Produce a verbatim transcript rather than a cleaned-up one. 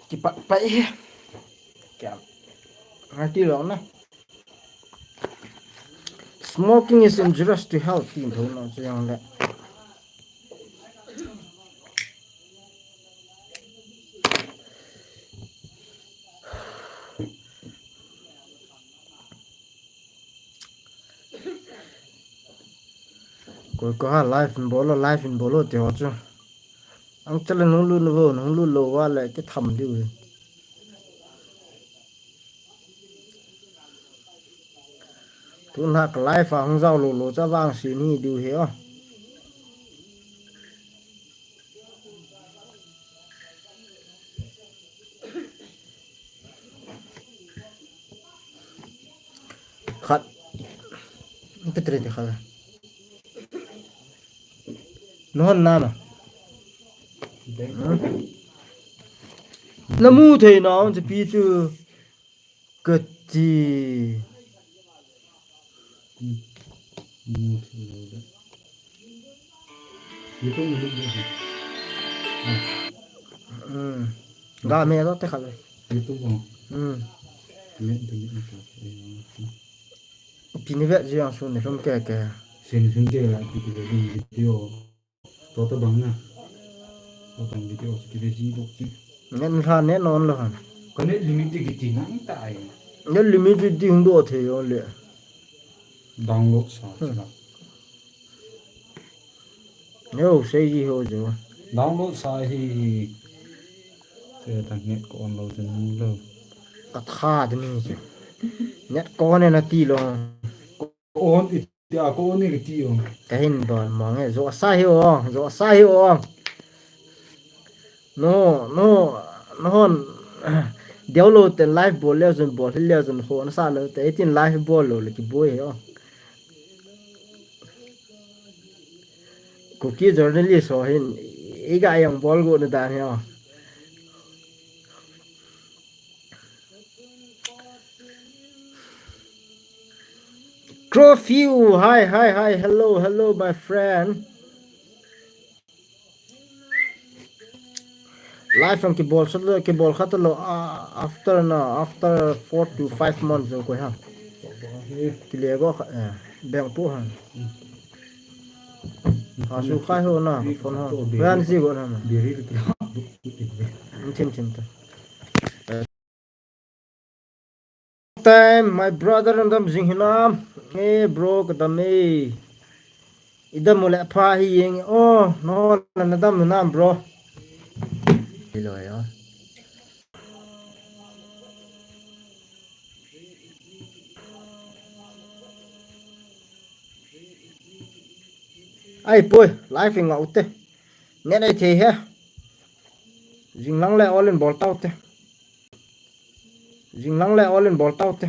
Kipat pai hi. Kya? Ngati lo na. Smoking is injurious to health, tin tho na chu yang le. Koi ko ha live in bolo, live in bolo ti ho chu. Ang chala nung lu nu vo, nung lu lo va le ki tham diu hi. Tun ha ka live a hung jao lo lo cha vang si ni diu hi o. Khat. Te tre te khat. Nohon na na. Na mu thei na on pi chu. Kati. Ga me lo te khale. Pini vet jiang sun ni lum ke ke. Sin sun ke la video. Tota bang na. Tota video video ji dok ji. Nen la nen non lo han. Ka net limit ti kiti nang ta ai. Net limit ti ding do the yo le. Download sa sila. Yo sei ji ho jo. Download sa hi. Te ta net ko on lo jin lo. Ka tha de ni ji. Net ko ne na ti lo. On it. Tia ko ni kiti o. Ka hin bol mong e, jo sa hi o, jo sa hi o. No, no, no hon. Deu lo ten live bol leo jun bol hi leo jun ho na sa lo te eighteen live bol lo le ki boi he o. Kuki journalist ho hin i ga yang bol go na dan he o. Trophy, hi, hi, hi, hello, hello, my friend. Live ang kibol sa kibol khat lo, ah, after na, after four to five months ko ha. Kile go kha, eh, beng pu ha. Ha su khai ho na, phone ho. Ban si go na ma. Thin thin ta. Time, my brother, nadam jing hinam? Eh, bro, kadam e. Idam u le pha hi yeng. Oh, no, nadam hinam, bro. Hello, ya. Ai, poi, live ngau te. Net ai thei he. Jinglang le all in bol tau te. Jinglang le all in bol tau te.